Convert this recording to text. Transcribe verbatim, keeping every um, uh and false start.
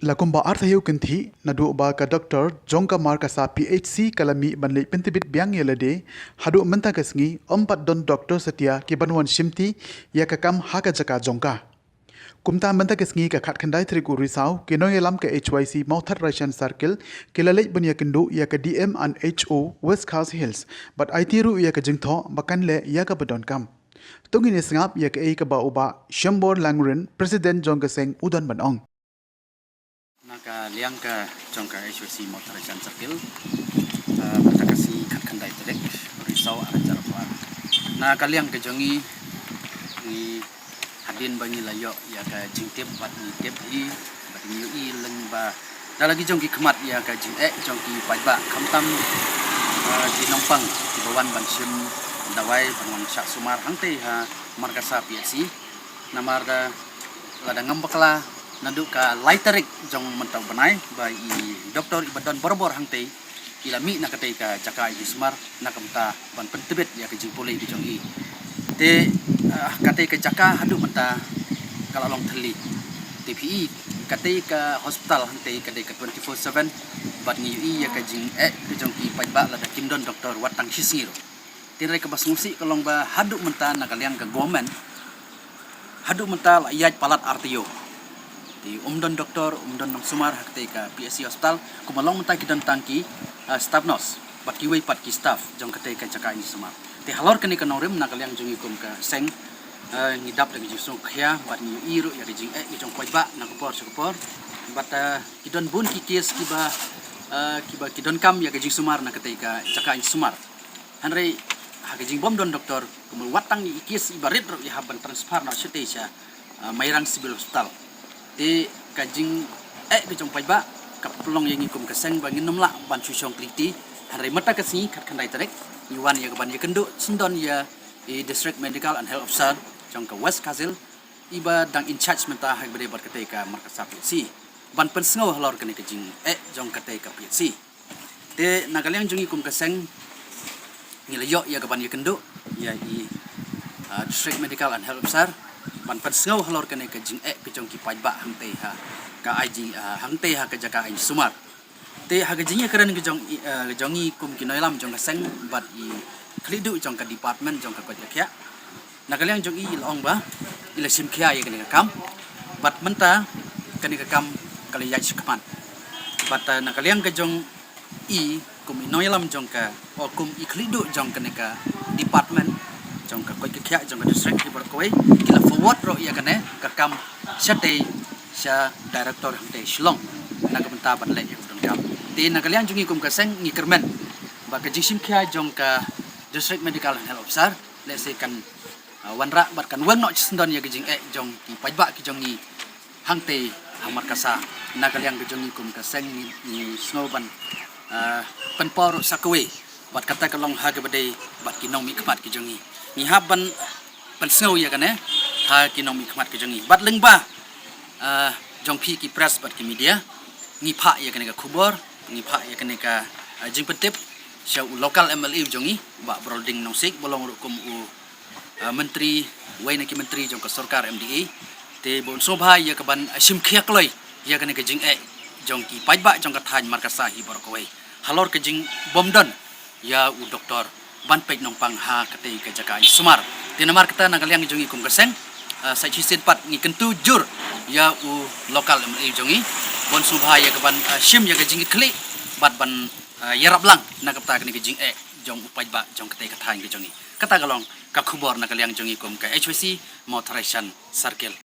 La kumba arthaïew kynthih naduh ba ka doktor jong ka Markasa P H C ka la mih ban leit pyntbit biang ïa lade, haduh mynta ka sngi ym pat don doktor satia ki ban wan shimti ïa ka kam ha ka jaka jong ka. Kumta mynta ka sngi ka khatkhyndai tarik u Risaw, ki nongïalam ka H Y C Mawthadraishan Circle ki la leit ban ïakynduh ïa ka D M and H O West Khasi Hills bad aiti ruh ïa ka jingthoh ba kan leh ïa kaba donkam. To ngin ïa sngap ïa kaei kaba u Bah Shembor Langrin, President jong ka seng, u don ban ong. Na ka liang ka jong ka H Y C Mawthadraishan Circle, ah, mynta ka sngi khatkhyndai tarik Risaw arhajar arphew ar. Na ka liang ka jong ngi, ngi hadien ba ngi la ïoh ïa ka jingtip bad ngi tip hi bad ngi ïohi lyngba da la ki jong ki khmat ïa ka jingeh jong ki paidbah, khamtam, ah, ki nongpang kiba wan ban shim dawai, ban wan shah sumar hangtei ha Markasa P H C. Namar da lada ngam bakla, naduh ka lai tarik jong mynta u bnai ba i doktor iba don barabor hangtei i la mih na katei ka jaka ai jingsumar na ka bynta ban pyntbit ïa ka jingpule ka jong i. Te, ah, katei ka jaka haduh mynta ka la long thylli. Te phi i katei ka hospital hangtei ka dei ka twenty-four seven bad ngi ïohi ïa ka jingeh ka jong ki paidbah lada kim don doktor wat tang shi sngi ruh. Te hynrei kaba sngewsih ka long ba haduh mynta na ka liang ka government, haduh mynta la ïaid palat artaïew. Te um don doktor, um don nongsumar ha katei ka P H C hospital, kumba long mynta ki don tang ki, ah, staff nurse bad kiwei pat ki staff jong katei ka jaka ai jingsumar. Te halor kane ka nongrim na ka liang jong ngi kum ka seng, ah, ngi dap da ka jingsngewkhia bad ngi ïohi ruh ïa ka jingeh ka jong paidbah na ka por sha ka por. Bad, ah, ki don bun ki case kiba, ah, kiba ki donkam ïa ka jingsumar na katei ka jaka ai jingsumar. Hynrei ha ka jingbym don doktor, kumba wat tang i case iba rit ruh i hap ban transfer noh shatei sha, ah, Mairang Civil Hospital. Te ka jingeh ka jong paidbah ka pynlong ïa ngi kum ka seng ba ngin ym lah ban shu shong kylli. Hynrei mynta ka sngi khatkhyndai tarik ngi wan ïa ka ban ïakynduh syndon ïa i District Medical and Health Officer jong ka West Khasi Hills, iba dang in charge mynta ha kaba ïadei bad katei ka Markasa P H C, ban pynsngew halor kane ka jingeh jong katei ka P H C. Te na ka liang jong ngi kum ka seng ngi la ïoh ïa ka ban ïakynduh ïa i, ah, District Medical and Health Officer ban pynsngew halor kane ka jingeh ka jong ki paidbah hangtei ha ka I G, ah, hangtei ha ka jaka ai jingsumar. Te ha ka jingïakren ka jong i, ah, ka jong ngi kum ki nongïalam jong ka seng bad i khlieh duh jong ka department jong ka koit ka khiah, na ka liang jong i i la ong ba i la shim khia ïa kane ka kam bad mynta kane ka kam ka la ïaid shakhmat. Bad, ah, na ka liang ka jong i kum i nongïalam jong ka, o kum i khlieh duh jong kane ka department jong ka koit ka khiah jong ka district hi baroh kawei, ki la forward ruh ïa kane ka kam shatei sha director hangtei Shillong na ka bynta ban leh ïa ka donkam. Te na ka liang jong ngi kum ka seng ngi kyrmen ba ka jingshim khia jong ka District Medical and Health Officer lehse kan, ah, wanrah bad kan weng noh shisyndon ïa ka jingeh jong ki paidbah ki jong ngi hangtei ha Markasa. Na ka liang ka jong ngi kum ka seng ngi, ngi sngew ban, ah, pynpaw ruh sa kawei bad kata ka long ha kaba ïadei bad ki nongmihkhmat ki jong ngi. Ngi hap ban pynsngew ïa kane ha ki nongmihkhmat ki jong ngi bad lyngba, ah, jong phi ki press bad ki media ngi phah ïa kane ka khubor, ngi phah ïa kane ka, ah, jingpyntip sha u local M L A u jong ngi, Bah Brolding Nongsiej, ba long ruh kum u, ah, myntri, wei na ki myntri jong ka sorkar M D A. Te ba un sngewbha ïa ka ban, ah, shim khia kloi ïa kane ka jingeh jong ki paidbah jong ka thaiñ Markasa hi baroh kawei halor ka jingbym don ïa u doktor ban peit nongpang ha katei ka jaka ai jingsumar. Te namar kata na ka liang jong ngi kum ka seng, ah, sa shisien pat ngi kyntu jur ïa u local M L A jong ngi ba un sngewbha ïa ka ban, ah, shim ïa ka jingkitkhlieh bad ban, ah, ïarap lang na ka bynta kane ka jingeh jong u paidbah jong katei ka thaiñ ka jong ngi. Kata ka long ka khubor na ka liang jong ngi kum ka H Y C Mawthadraishan Circle.